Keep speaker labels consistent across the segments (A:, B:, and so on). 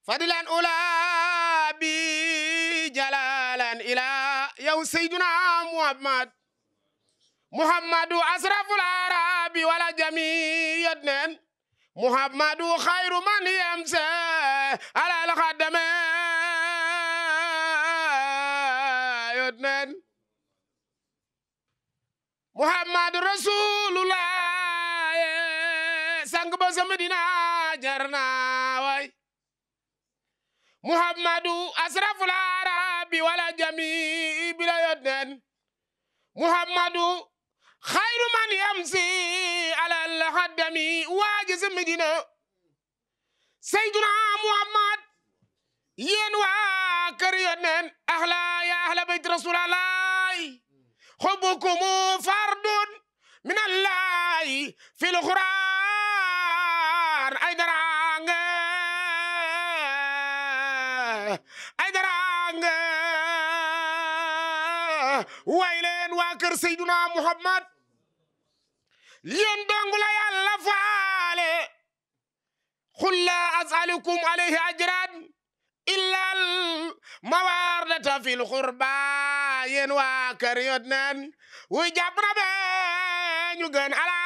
A: فضلا أولى بجلالا إلى يا سيدنا محمد أشرف العرب ولا جميع يدنن محمد خير من يمسى على الخدم يدنن محمد رسول الله سانغ بس مدينة جرنا واي محمد أشرف العرب ولا جميع بلا يدن محمد خير من يمسي على الخدم واجز مدينة سيدنا محمد ينوى كريدن أهلا يا أهل بيت رسول الله حبكم فرد من الله في القرآن أي درانغ ويلين واكر سيدنا محمد لين دونغ لا يالا فالي قل لا أسألكم عليه أجرا إلا المواردة في القربى ين واكر يدنن وجابنا بين يغن على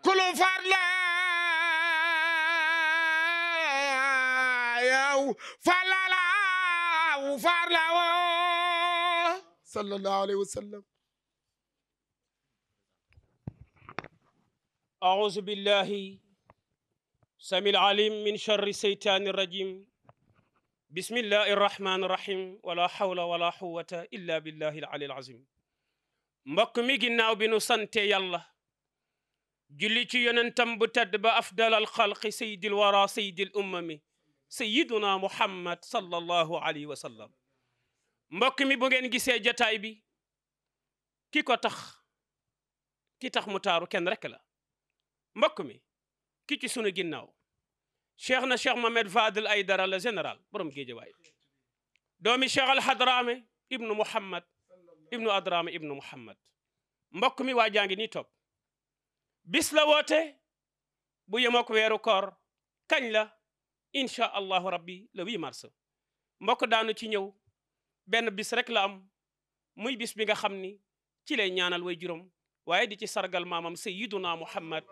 A: كل فرد يو فلا وفرلا صلى الله عليه وسلم.
B: أعوذ بالله سميع العليم من شر الشيطان الرجيم بسم الله الرحمن الرحيم ولا حول ولا قوة إلا بالله العلي العظيم. mbokk mi ginnaaw bi nu sante yàlla julli ci yonentam bu tedd ba afdal al xalqi sayyidil wara sayyidil ummami sayyiduna muhammad sallallahu alayhi wa sallam. mbokk mi bu ngeen gisee jataay bi ki tax mu taaru kenn rek la. mbokk mi ki ci sunu ginnaaw cheikh na cheikh Mohamed Fadel Aidara la général borom Géejawaay doomi cheikh al Hadrame ibnu muhammad ibnu Adrame ibnu muhammad. mbokk mi waa jàngi nii toog bis la woote bu yemook weeru koor kañ la incha allahu rabbi le 8 mars. mbokk daanu ci ñëw benn bis rek la am muy bis bi nga xam ni ci lay ñaanal way juróom waaye di ci sargal maamam sayyiduna muhammad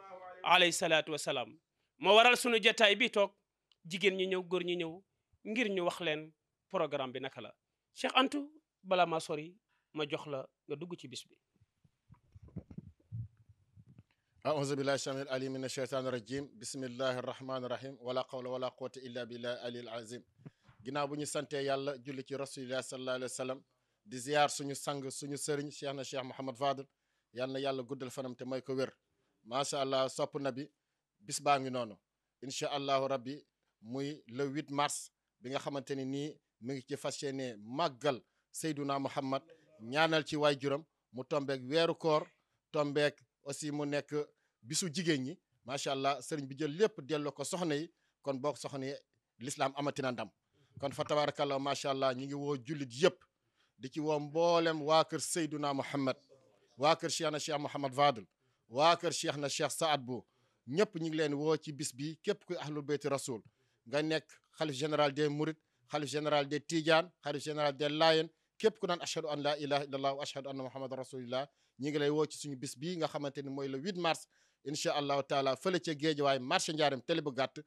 B: alayhi salaatu wasalaam. moo waral sunu jataay bi toog jigéen ñi ñëw góor ñi ñëw ngir ñu wax leen programme bi naka la. Cheikh Antou bala ma sori ma jox la nga dugg ci bis bi.
A: أعوذ بالله السميع العليم من الشيطان الرجيم بسم الله الرحمن الرحيم ولا قول ولا قوة إلا بالله العلي العظيم. ginnaaw bu ñu santee yàlla julli ci rasulillah sallallahu alayhi wa sallam di ziyaar suñu sang suñu sëriñ cheikh na cheikh Mouhamad Fadel yal na yàlla guddal fanam te may ko wér macha allah sopp na bi bis baa ngi noonu incha allahu rabbi muy le 8 mars bi nga xamante ni nii mi ngi ci fas yéene màggal Seyduna Muhammad ñaanal ci waay juram mu tombeek weeru koor tombeek aussi mu nekk bisu jigéen ñi macha allah sëriñ bi jël lépp delloo ko soxna yi kon boog soxna yi l'islam amatina ndam kon fa tabarakallah macha allah ñi ngi woo jullit yëpp di ci woo mboolem waa kër Seyduna Muhammad waa kër cheikh na cheikh Mouhamad Fadel waa kër cheikh na cheikh Saad Bou ñëpp ñu ngi leen woo ci bis bi képp kuy ahlul bayti rasul nga nekk xalif général des Mourides xalif général des Tidiane xalif général des Layen képp ku naan ashhadu an la ilaha illallah wa ashhadu anna muhammad rasulillah ñi ngi lay woo ci suñu bis bii nga xamante ni mooy le 8 mars incha allahu taala fële ca Géejawaay marché Njaareem télé bu gàtt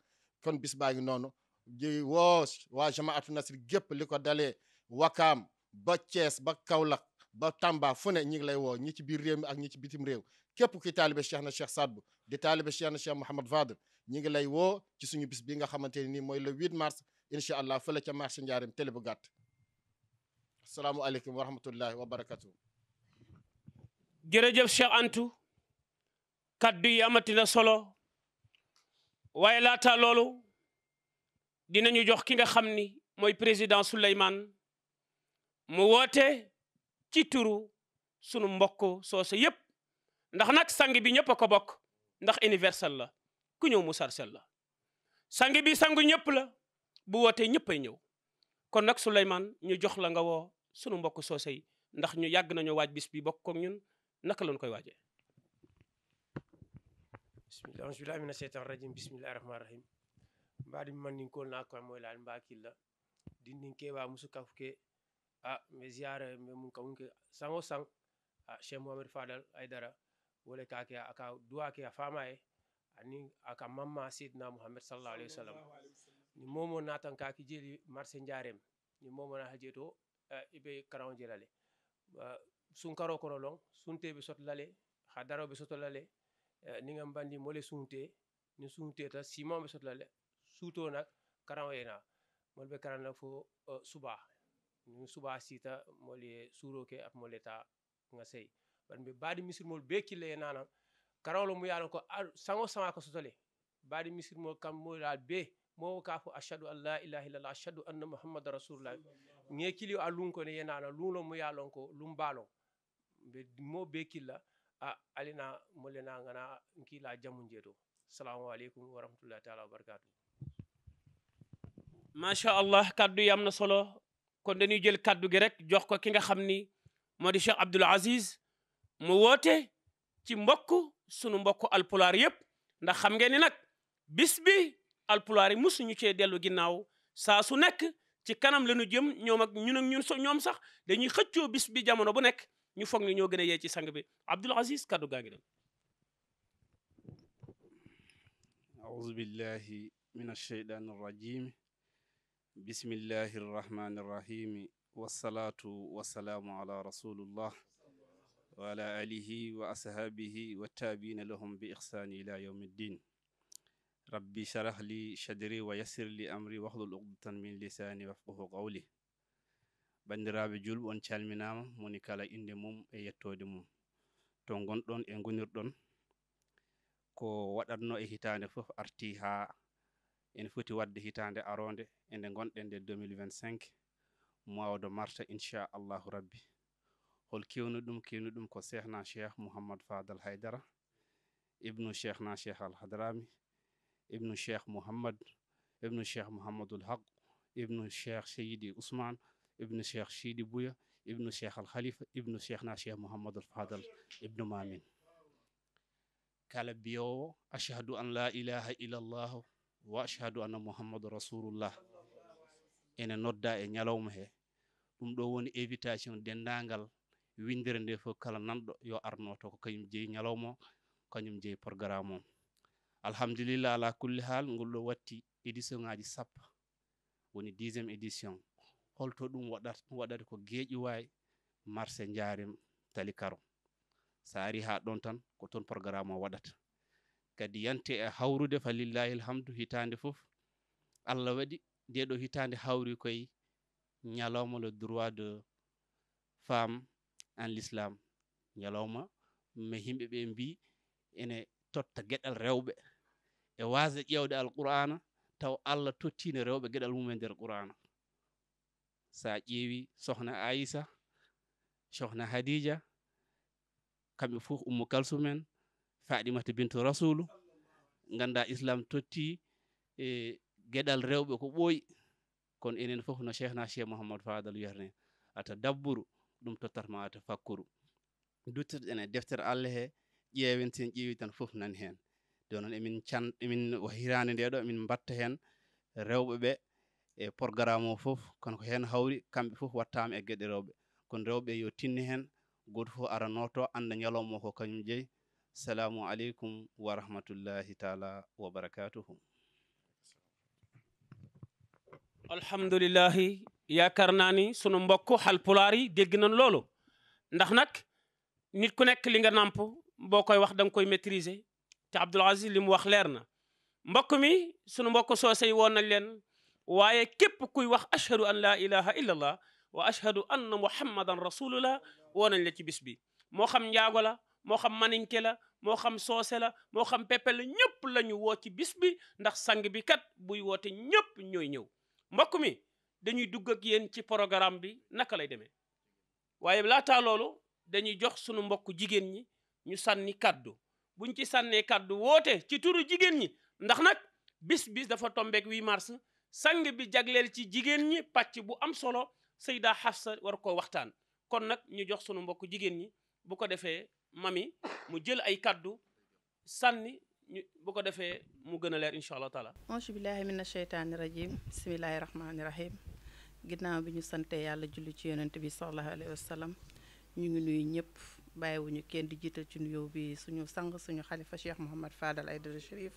A: kon bis baa ngi noonu di woo waa jamaatu nasri gépp li ko dalee Wakaam ba Thiès ba Kaolack ba Tamba fu ne ñi ngi lay woo ñi ci biir réew mi ak ñi ci bitim réew képp ki taalibe cheikh na cheikh Saad Bou di taalibe cheikh na cheikh Mouhamad Fadel ñi ngi lay woo ci suñu bis bi nga xamante ne nii mooy le 8 mars incha allah fële ca marché Njaareem télé bu gàtt asalaamualeykum wa rahmatullahi wa barakatuh.
B: jërëjëf Cheikh Antou kaddu yi amati na solo waaye laata loolu dinañu jox ki nga xam ni mooy président Souleymane mu woote ci turu sunu mbokk soose yépp ndax nag sang bi ñëpp a ko bokk ndax universel la ku ñëw mu sarsel la sang bi sangu ñëpp la bu wootee ñëpp ay ñëw kon nag Souleymane ñu jox la nga woo sunu mbokk soose yi ndax ñu yàgg nañu waaj bis bi bokk ak ñun naka lañ koy waajee
C: bismillah auzubillahi mina sheytan rajim bismillahi rahmani rahim mbaɗi manninkol na kan moylal mbakilla dinnin keɓa musu kafuke mi ziara mi mun kawunke sango sang Cheikh Mohamed Fadal Aidara wole kake aka duwa ke a fama e ani aka mamma sidna Muhammad sallallahu alaihi wasallam ni momo natan kaki jeli marché njarem ni momo na hajeto ibe karan jelale sunkaro kono long sunte be sot lale hadaro be sot lale ni ngam bandi mole sunte ni sunte ta simon be sot lale suto nak karan yena molbe karan nak fo suba ni suba sita mole suro ke ap mole ta nga sey ban be badi misir mol be kille nana karawlo mu yalon ko sango sama ko sotole badi misir mol kam mo dal be mo ka fo ashhadu an la ilaha illallah ashhadu anna muhammadar rasulullah nge kili alun ko ne yenana luno mu yalon ko lumbalo be mo be killa alina molena ngana kila jamu jeto assalamu alaikum wa rahmatullahi ta'ala wa barakatuh
B: ma sha Allah kaddu yi am na solo kon dañuy jël kaddu gi rek jox ko ki nga xamni modi Cheikh Abdoul Aziz mu wote ci mbokk sunu mbokk alpulaar yépp ndax xam ngeen ni nag bis bi alpulaar yi musuñu cee dellu ginnaaw saa su nekk ci kanam lañu jëm ñoom ak ñun ñoom sax dañuy xëccoo bis bi jamono bu nekk ñu foog ni ñoo gën a yee ci sang bi Abdoul Aziz kaddu gaa ngi dem
D: أعوذ بالله من الشيطان الرجيم بسم الله الرحمن الرحيم والصلاة والسلام على رسول الله وعلى آله وأصحابه والتابعين لهم بإحسان إلى يوم الدين ربي شرح لي صدري ويسر لي أمري واحلل عقدة من لساني يفقهوا قولي bandiraɓe julɓe on calminama moni kala inde mum e yettode mum to gonɗon e gonirɗon ko waɗatno e hitande fof arti ha en foti wadde hitande aronde ende gonɗen nde 2025 mois de mars inchallahu rabbi hol kewnu ɗum ko cheikhna cheikh Mouhamad Fadal Haydara ibnu cheikhna cheikh al hadrami ibnu cheikh Mouhamad ibnu cheikh Mouhamadul Haq ibnu cheikh Seydi Ousmane ibnu cheikh Sidi Bouya ibnu cheikh al Khalifa ibnu cheikhna cheikh Mouhamadul Fadal ibnu Mamin kala biyowo ashhadu an la ilaha illallah wa ashhadu anna Muhammadu rasulullah ene nodda e ñalawma he ɗum ɗo woni invitation dendagal windere nde fof kala nanɗo yo arno to ko kañum jeeyi ñalawma kañum jeeyi programme o alhamdulillah ala kulli hal ngol ɗo watti édition ngaji sappo woni 10e édition holto ɗum waɗata ko Guédiawaye marché Ndiarème Tali Karo sa ari ha ɗon tan ko toon programme o waɗata kadi yante e hawrude fa lillahi alhamdu hitande fof Allah waɗi ndeɗo hitande hawri koye ñalawma le droit de femme en l'islam ñalawma mi himɓeɓe mbi ene totta gueɗal rewɓe e wasde ƴewde alqur'ana taw Allah tottine rewɓe gueɗal mum e nder qur'ana sa ƴeewi sohna Aissa sohna Hadija kamɓe fof Ummu Kalsum en Fadimata bintu Rasulu ganda islam totti e gueɗal rewɓe ko ɓooyi kono enen fof no cheikhna cheikh Mouhamad Fadal wiyatane ata dabburu ɗum tottatma ata fakkuru duttoɗen e deftere Allah he ƴeewen sen ƴeewi tan fof nani hen de noon emin hirande nde ɗo emin batta hen rewɓeɓe e programme o fof kono ko hen hawri kamɓe fof wattama e gueɗe rewɓe kono rewɓe yo tinni hen goto fof ara noto anda ñalawma ko kañum jeeyi salamu aleykum wa rahmatullahi taala wa barakatuhu
B: alhamdulillahi yaakaar naa ni sunu mbokk xalpulaar yi dégg nañ loolu ndax nag nit ku nekk li nga nàmp boo koy wax da nga koy maîtriser te Abdoul Aziz li mu wax leer na mbokk mi sunu mbokk soose yi woon nañ leen waaye képp kuy wax ashhadu an la ilaha illallah wa ashhadu anna muhammadan rasulullah woo nañ la ci bis bi moo xam njaago la moo xam maninke la moo xam soose la moo xam pepe la ñëpp la ñu woo ci bis bi ndax sang bi kat buy woote ñëpp ñooy ñëw mbokk mi dañuy dugg ak yéen ci programme bi naka lay demee waaye laataa loolu dañuy jox sunu mbokk jigéen ñi ñu sànni kaddu buñ ci sànnee kaddu woote ci turu jigéen ñi ndax nag bis dafa tombeek 8 mars sang bi jagleel ci jigéen ñi pàcc bu am solo Sayda Hafsa war ko waxtaan kon nag ñu jox sunu mbokk jigéen ñi bu ko defee mami mu jël ay kaddu sànni bu ko defee mu gën a leer incha allah taala.
E: auzu billahi mina sheytaani rajim bismillahi rahmaani rahim ginnaaw bi ñu sante yàlla julli ci yonent bi sallallahu alayhi wa sallam ñu ngi nuyu ñëpp bàyyiwuñu kenn di jiital ci nuyoo bi suñu sang suñu xalifa Cheikh Mouhamad Fadal Aïdara Chérif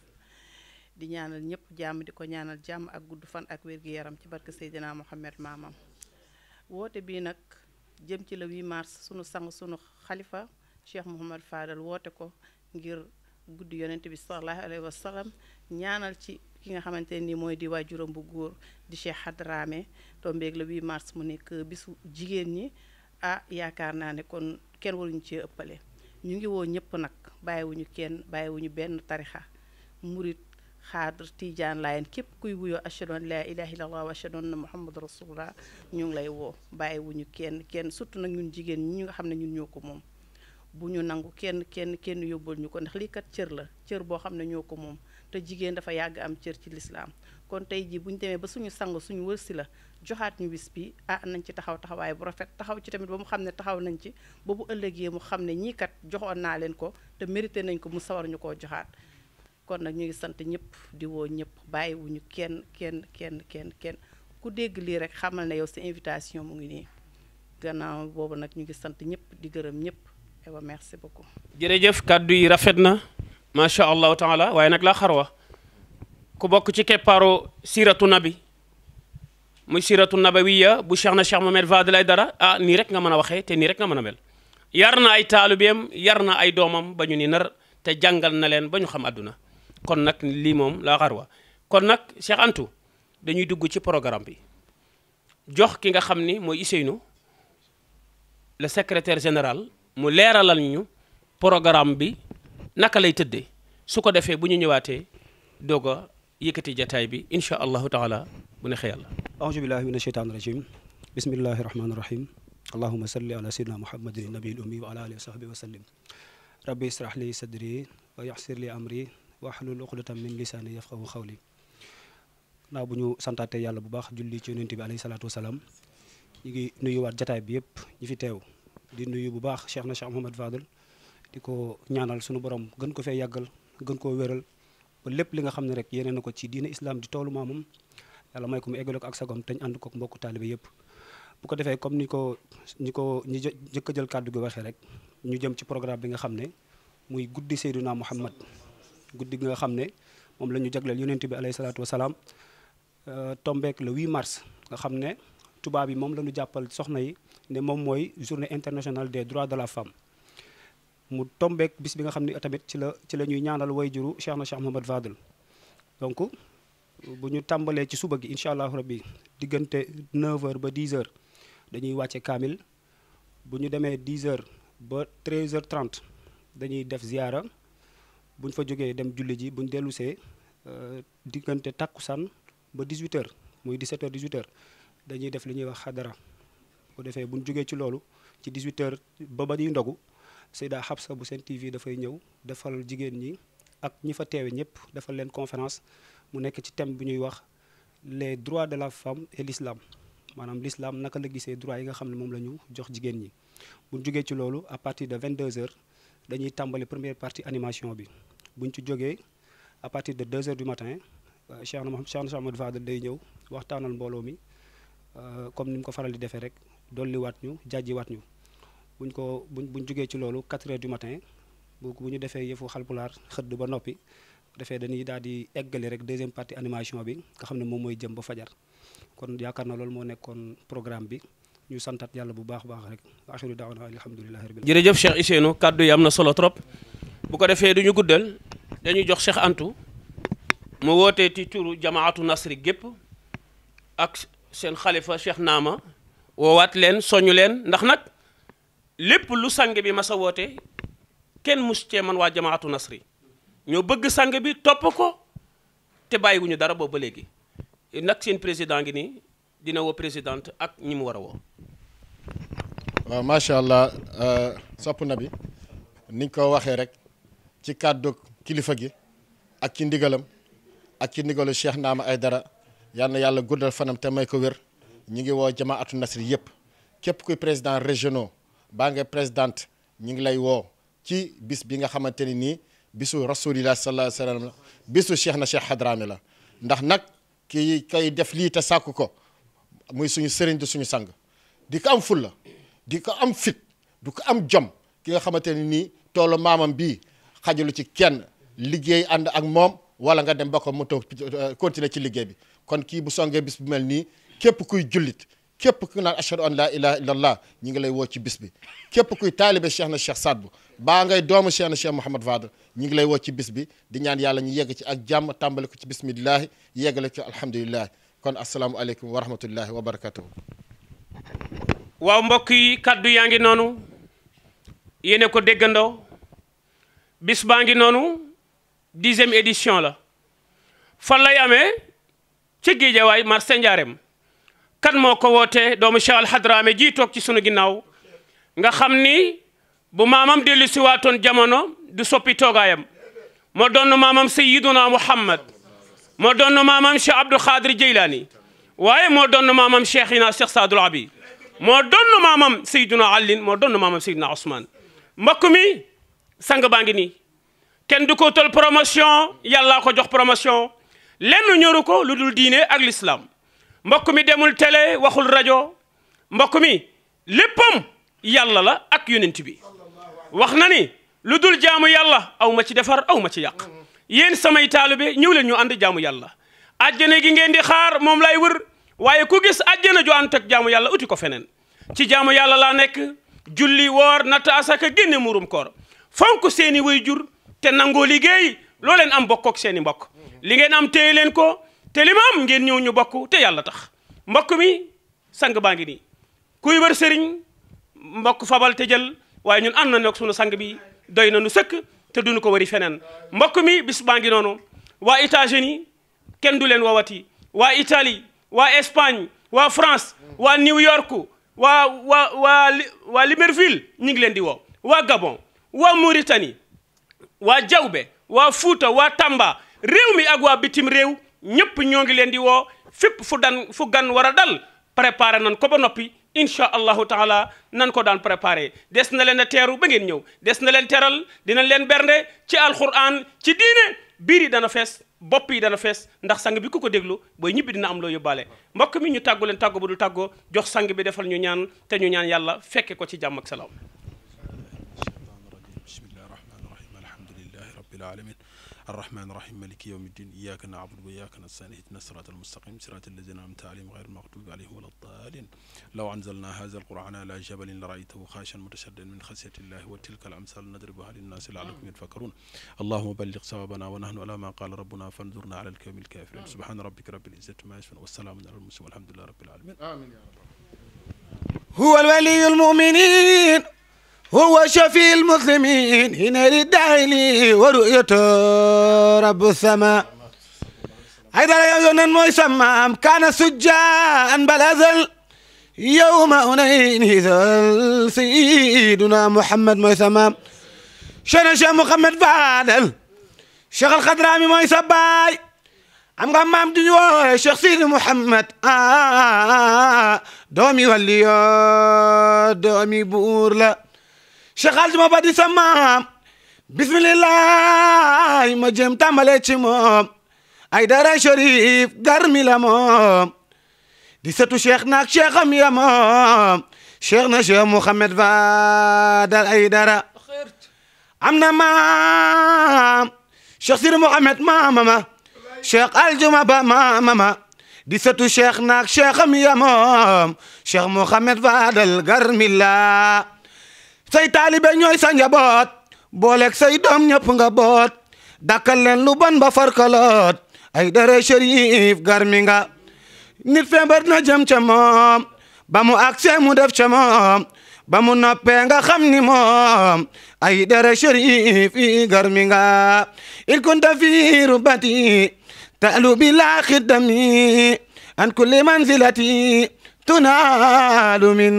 E: di ñaanal ñëpp jàmm di ko ñaanal jàmm ak gudd fan ak wér-gi-yaram ci barke Seydina Mouhamed maamam woote bii nag jëm ci le 8 mars suñu sang suñu xalifa Cheikh Mouhamad Fadal woote ko ngir guddi yonent bi sallallahu alayhi wa sallam ñaanal ci ki nga xamante ni mooy di waajuram bu góor di Cheikh Hadrame tombeeg le 8 mars mu nekk bisu jigéen ñi yaakaar naa ne kon kenn waruñu ci ëppale ñu ngi woo ñëpp nag bàyyiwuñu kenn bàyyiwuñu benn tarixa murit xaadar tijaan laayeen képp kuy wuyoo ashhadu an laa ilaaha illallah wa ashhadu anna muhammad rasulullah ñu ngi lay woo bàyyiwuñu kenn surtout nag ñun jigéen ñi nga xam ne ñun ñoo ko moom bu ñu nangu kenn yóbbal ñu ko ndax lii kat cër la cër boo xam ne ñoo ko moom te jigéen dafa yàgg am cër ci lislaam kon tey jii bu ñu demee ba suñu sang suñu wërsi la joxaat ñu bis bi nañ ci taxawaay bu rafet taxaw ci tamit ba mu xam ne taxaw nañ ci ba bu ëllëgee mu xam ne ñii kat joxoon naa leen ko te mérité nañ ko mu sawar ñu koo joxaat kon nag ñu ngi sant ñëpp di woo ñëpp bàyyiwuñu kenn ku dégg lii rek xamal ne yow sa invitation mu ngi nii gannaaw boobu nag ñu ngi sant ñëpp di gërëm ñëpp ewa merci beaucoup.
B: jërëjëf kàddu yi rafet na macha allahu taala waaye nag laa xarwa ku bokk ci keppaaru siratu nabi muy siratu nabawiya bu Cheikh na Cheikh Mouhamad Fadel Aïdara nii rek nga mën a waxee te nii rek nga mën a mel yar na ay taalibeem yar na ay doomam ba ñu ni nar te jàngal na leen ba ñu xam àdduna kon nag lii moom laa xarwa kon nag Cheikh Antou dañuy dugg ci programme bi jox ki nga xam ni mooy Ousseynou le secrétaire général mu leeralal ñu programme bi naka lay tëddee su ko defee bu ñu ñëwaatee doog a yëkkati jataay bi incha allahu taala bu neexee yàlla.
F: auzu billahi mina sheytaani rajim bismillahi rahmaani rahim allahuma salli ala sayyidina muhammadin nabiyil ummi wa ala alihi wa sahbihi wa sallim rabbi israh li sadri wa yassir li amri wahlul uqdatan min lisaani yafqahu qawli naaw bu ñu santaate yàlla bu baax julli ci yonent bi alayhi salaatu wasalaam ñu ngi nuyuwaat jataay bi yëpp ñi fi teew di nuyu bu baax Cheikh na Cheikh Mouhamad Fadel di ko ñaanal sunu borom gën ko fee yàggal gën koo wéral ba lépp li nga xam ne rek yeneen na ko ci diine islam di toolu maamam yàlla may ko mu eggale ko ak sagom te ñu ànd ko mbokku taalibe yëpp bu ko defee comme ñi jëkk a jël kàddu gi waxee rek ñu jëm ci programme bi nga xam ne muy guddi Seydina Muhammad guddi gi nga xam ne moom la ñu jagleel yonent bi alayhi salaatu wasalaam tombeek le 8 mars nga xam ne tubaab yi moom la ñu jàppal soxna yi ne moom mooy journée internationale des droits de la femme mu tombeek bis bi nga xam ne tamit ci la ñuy ñaanal way juru Cheikh na Cheikh Mouhamad Fadel donc bu ñu tàmbalee ci suba gi incha allahu rabbi diggante 9h ba 10h dañuy wàcce kaamil bu ñu demee 10h ba 13h30 dañuy def ziyaara bu ñu fa jógee dem julli ji bu ñu dellusee diggante takkusaan ba 18h muy 17h 18h dañuy def li ñuy wax xadara bu defee bu ñu jógee ci loolu ci 18h ba ñuy ndogu Seyda Habsa bu Sen TV dafay ñëw defal jigéen ñi ak ñi fa teewe ñëpp defal leen conférence mu nekk ci thème bi ñuy wax les droits de la femme et l'islam maanaam l'islam naka la gisee droit yi nga xam ne moom la ñu jox jigéen ñi. bu ñu jógee ci loolu à partir de 22h dañuy tàmbali première partie animation bi bu ñu ci jógee à partir de 2h du matin Cheikh na Mouhamad Fadel day ñëw waxtaanal mbooloo mi comme ni mu ko faral di defee rek dolliwaat ñu jàjjiwaat ñu. buñ jógee ci loolu 4h du matin bu ñu defee yëfu xalpulaar xëdd ba noppi defee dañuy daal di eggali rek deuxième partie animation bi nga xam ne moom mooy jëm ba fajar kon yaakaar na loolu moo nekkoon programme bi ñu santat yàlla bu baax rek axiru daawana alhamdulillahi rabbil
B: jërëjëf Cheikh Ousseynou kàddu yi am na solo trop bu ko defee du ñu guddal dañuy jox Cheikh Antou mu wootee ci turu jamaatu nasri gépp ak seen xalifa Cheikh Naama woowaat leen soñu leen ndax nag lépp lu sang bi masa woote kenn mus cee man waa jamaatu nasri ñoo bëgg sang bi topp ko te bàyyiwuñu dara boobu ba léegi nag seen président ngi nii dina woo présidente ak ñi mu war a woo.
A: waaw macha allah sopp na bi niñ ko waxee rek ci kàddu kilifa gi ak ci ndigalam ak ci ndigalu Cheikh Naama Aïdara yal na yàlla guddal fanam te may ko wér ñi ngi woo jamaatu nasri yëpp képp kuy président régionaux baa nga présidente ñi ngi lay woo ci bis bi nga xamante ni nii bisu rasulillah sallallahu alayhi wa sallam la bisu cheikh na cheikh Hadrami la ndax nag kii kay def lii te sàkku ko muy suñu sëriñ di suñu sang di ko am fulla di ko am fit du ko am jom ki nga xamante ne nii toolu maamam bii xajalu ci kenn liggéey ànd ak moom wala nga dem ba ko mu toog continuer ci liggéey bi kon kii bu songee bis bu mel nii képp kuy jullit képp ku naan ashhadu an laa ilaha illallah ñi ngi lay woo ci bis bi képp kuy taalibe cheikh na cheikh Saad Bou baa ngay doomu cheikh na cheikh Mouhamad Fadel ñi ngi lay woo ci bis bi di ñaan yàlla ñu yegg ci ak jàmm tàmbale ko ci bismillahi yeggale ko alhamdulillahi kon asalaamualeykum wa rahmatullahi wa barakatuhu
B: waaw mbokk yi kaddu yaa ngi noonu yéene ko déggandoo bis baa ngi noonu 10e édition la fan lay amee ci Géejawaay marché Ndiarème kan moo ko wootee doomu Cheikh Al Hadrami ji toog ci sunu ginnaaw nga xam ni bu maamam dellu si waatoon jamono du soppi toogaayam moo doon maamam Sayyiduna Muhammad moo doon maamam Cheikh Abdou Khadir Jeylaani waaye moo doon maamam Cheikhina Cheikh Saadul Abi moo doon maamam Sayyiduna Ali moo doon maamam Sayyiduna Ousmane mbokk mi sang baa ngi nii kenn du ko tol promotion yàllaa ko jox promotion lenn ñoru ko lu dul diine ak l'islam mbokk mi demul télé waxul rajo mbokk mi léppam yàlla la ak yonent bi wax na ni lu dul jaamu yàlla aw ma ci defar aw ma ci yàq yéen samay taalibe ñëw leen ñu ànd jaamu yàlla àjjana gi ngeen di xaar moom lay wër waaye ku gis àjjana ju ànd ak jaamu yàlla uti ko feneen ci jaamu yàlla laa nekk julli woor natt asaka génne murum koor fonk seeni waajur te nangoo liggéey loo leen am bokk ak seeni mbokk li ngeen am téye leen ko te li ma am ngeen ñëw ñu bokk te yàlla tax mbokk mi sang baa ngi nii kuy wër sëriñ mbokk fabal te jël waaye ñun ànd na nag sunu sang bi doy na nu sëkk te duñu ko wari feneen mbokk mi bis baa ngi noonu waa États-Unis kenn du leen woowati waa Italie waa Espagne waa France waa New York waa Libreville ñu ngi leen di woo waa Gabon waa Mauritanie waa Diaoubé waa Fouta waa Tamba réew mi ak waa bitim réew ñëpp ñoo ngi leen di woo fépp fu gan war a dal préparé nan ko ba noppi incha allahu taala nan ko daan préparé des na leen a teeru ba ngeen ñëw des na leen teral dinañ leen bernde ci alquran ci diine biir yi dana fees bopp yi dana fees ndax sang bi ku ko déglu booy ñibbi dina am loo yóbbaale mbokk mi ñu tàggu leen tàggu bu dul tàggoo jox sang bi defal ñu ñaan te ñu ñaan yàlla fekke ko ci jàmm ak salaam.
G: bismillahi rahmani rahim alhamdulillahi rabbil alamin الرحمن الرحيم مالك يوم الدين إياك نعبد وإياك نستعين اهدنا الصراط المستقيم صراط الذين أنعمت عليهم غير المغضوب عليهم ولا الضالين لو أنزلنا هذا القرآن على جبل لرأيته خاشعا متشددا من خشية الله وتلك الأمثال نضربها للناس لعلكم يتفكرون اللهم بلغ ثوابنا ونحن على ما قال ربنا فانظرنا على القوم الكافرين سبحان ربك رب العزة ما يصفون والسلام على المرسلين والحمد لله رب العالمين
A: آمين يا رب.
H: هو الولي المؤمنين هو شفيع المسلمين هنا للداعي ورؤيته رب السماء هيدا يا موي سمام كان سجاء بل أزل يوم أنين هذل سيدنا محمد موي سمام شنا شيخ محمد فادل شيخ الخضرامي موي سباي am nga maam di ñu woowe Cheikh Sidi Mouhamed doomi waliyo doomi buur la Cheikh Aljuma ba di sa maam bismillah ma jëm tàmbale ci moom ay dara Cherif garmi la moom di sëtu Cheikh naak Cheikh am ya moom Cheikh na Cheikh Mouhamed Fadal ay dara am na maam Cheikh Sidi Mouhamed maamama Cheikh Aljuma ba maamama di sëtu Cheikh naak Cheikh am ya moom Cheikh Mouhamed Fadal garmi la say taalibe ñooy sa njaboot booleeg say doom ñëpp nga boot dakkal leen lu bon ba farkaloot ay dara Cherif garmi nga nit feebar na jëm ca moom ba mu agsee mu def ca moom ba mu noppee nga xam ni moom ay dara Cherif garmi nga il kunta fi rubati ta'lu bila khidami an kulli manzilati tunalu min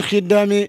H: khidami